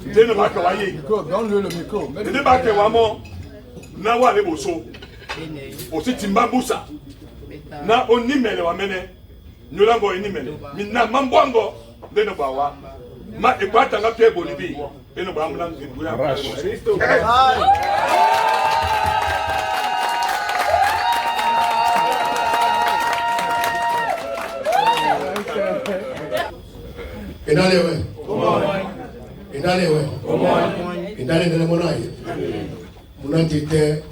Ndé ba ke wa ye. Micro, donne-lui le micro. Mets le Ndé ba ke wa mɔ na wa le boso. Osi timba mbusa. Na onimele wa mene. Nyolango enimele. Mina mambwango ndé no ba wa. Ma ekwatanga pe bolibi. Eno ba muna ngebuya. Indalewe. Indalewe. Indale ndele monaye. Muna tete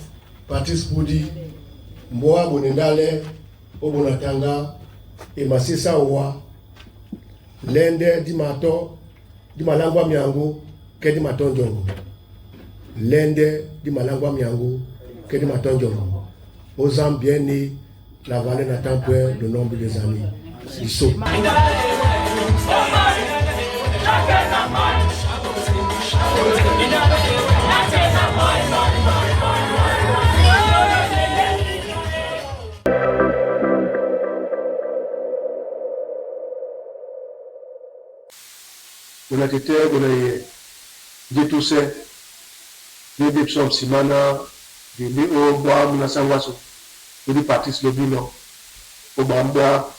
Patrice Budi Mboa Bonendale Obonatanga Emasisa Owa Lende Dimato Dimalangwa Miango ke Dimato Njongo. Lende Dimalangwa Miango ke Dimato Njongo. Aux âmes bien nées, la vallée n'attend point le nombre des années. Isso. Bona tete bona ye nde tuse nde be biso nsima na dende o bwa muna sangwaso odi Patrice Lobino o ba mbwa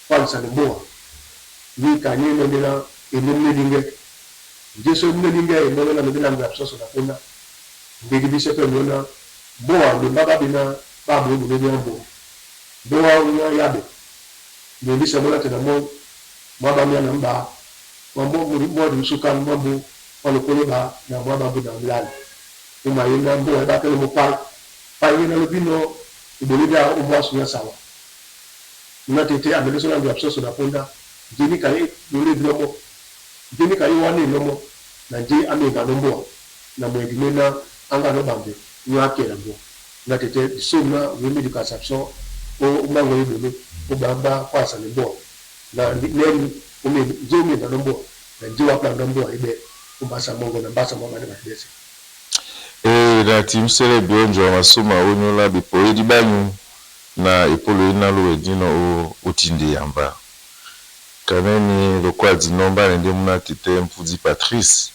kwalisa ne mboa ndi kanye no ndena eno mne dinge nde so mne dinge eno na mbe na ngwa biso na pona ndenge biso pe nona mboa nde baba bina ba bo bo ne mbo mboa nya yabe nde biso mona tena mo mwa ba mia na mba mwa mbo mwa di suka mwa mbo mwa lokolo ba na mwa ba na mlala uma ye na mbo ba kele mo pa pa ye na lobino iboli da o mwa sunya sawa na tete amele so na ngwa biso na ponda njeni ka ye lole lomo njeni ka ye wane lomo na nje amenga no mboa na mwedi mena anga no bambe nyo akela mbo na tete so na wemi di kasapso o mango ye o bamba kwasa ne mboa na neni ome nje ome na mboa na nje wa plan na mboa ibe o basa mongo na basa mongo na batese. E na timsele bionjo masuma onyola bipoedi banyu na epolo inalo edino o otinde yamba kaneni lokwa dinomba nende muna tete mpudi Patrice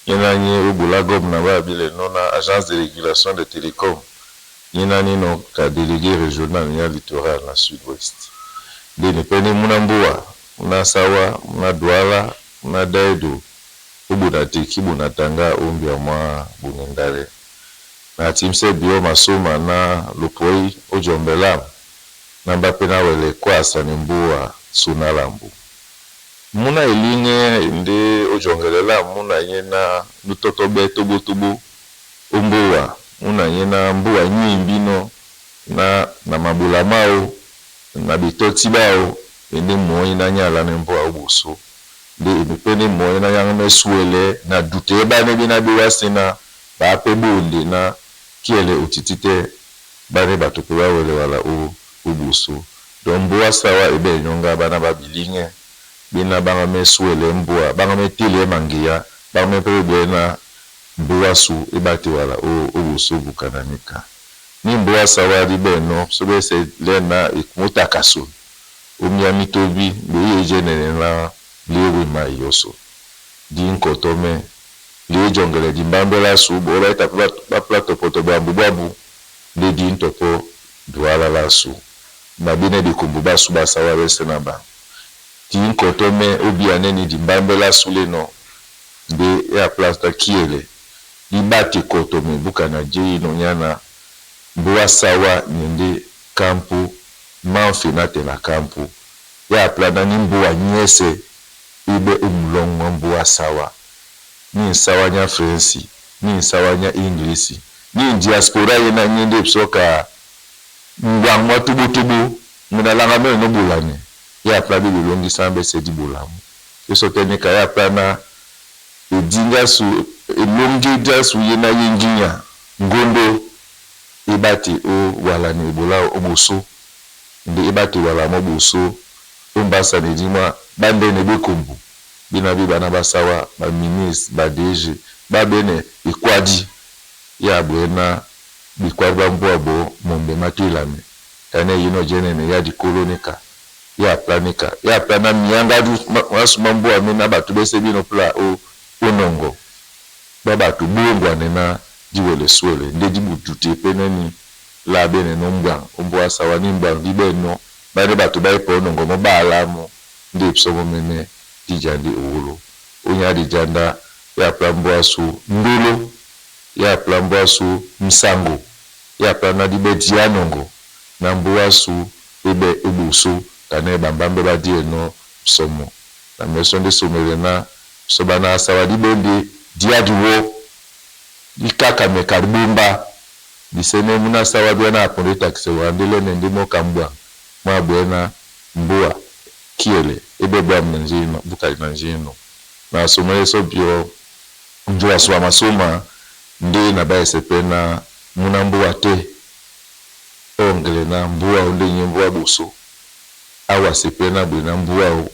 yena nye obola gob na ba bile no na agence de régulation des télécoms yena nino ka délégué régional ya littoral na sud-ouest ndeni pene muna mbua muna sawa muna douala muna daido obuna teki buna tanga ombia mwa bunendale na timse bio masoma na lopoi ojombelam na mbape na wele kwasa ni mbua sunalambu muna elinge nde ojongelela muna ye na lutotobe tobotobo ombowa muna ye na mbua nyimbino na na mabula mao na bitoti bao ende moi na nyala ne mbua oboso nde emipene moi na yanga mesuele na dute bane bina biwasi na bape bonde na kiele otiti te bane bato mpe bawele wala o oboso donc mbua sawa ebe enyonga bana babilinge bina banga mesuele mbua banga metele mangiya banga mepe bwe na mbua su ebate wala o oboso bukana nika ni mbua sawa di beno so bese lena ekumutakaso omia mitobi boye jenene na liewe ma yoso di nkoto me lie jongele di mbambela su bo ba ita ba plato poto bambu bambu nde di ntopo duala la su na bine di kumbu basu basawa bese na ba di nkoto me obi aneni di mbambela su le no nde ya place ta kiele di bate koto me buka na je no nyana mbua sawa nyende kampu manfi na te na kampu ya plana ni mbua nyese ibe umulongo mbua sawa ni nsawa nya Frensi ni nsawa nya English ni diaspora ye na nyende bisoka ngwangwa tubutubu munalanga me no bulane ya pla bi bilongisa mbe di bolamu eso te nika ya pla na edinga su elongi su ye na ye nginya ngondo ebate o wala ni ebola oboso nde ebate wala mo boso ombasa ne dimwa bandene bekombu bina bi bana basawa ba ministre ba DG ba bene ikwadi ya bwena bikwadi ba mbwa bo mombe matwilame kane yino jenene ya dikolo nika Ya planika ya plana mianga masu ma mbua me na bato bese bino pla o onongo ba bato bongwane na diwele swele nde dibutu te pe neni la bene no mbwang ombwa sawa ni mbwang di beno bane bato ba epo onongo mo balamu nde bisomo mene dijandi owolo onya dijanda ya pla mbwa su ndolo ya pla mbwa su msango ya pla na dibe dianongo na mbwa su ebe ebusu kane bambambe badie no somo na meso nde somele na so bana asawa dibe diadiwo dikaka meka bumba disene muna sawa bia na aponde taxe wa ndele ne ndi moka mbwa mwa bwena mbua kiele ebe bwa mna njino bukali na njino na somele so bio njo aswa masoma nde na baese pe na muna mbua te ongele na mbua onde nye mbua buso awa sepe na bwe na mbua o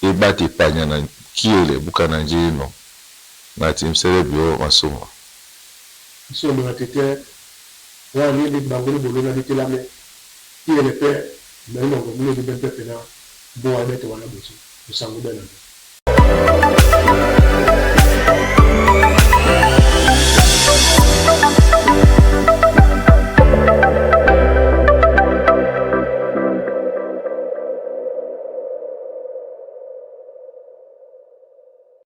ebate panya na kiele buka na njino na timsele bio masoma. Biso na tete wana ni bango ni bolona litelame kiele pe na inongo mune di bempe pe na mbua ebete wana buso musango bena.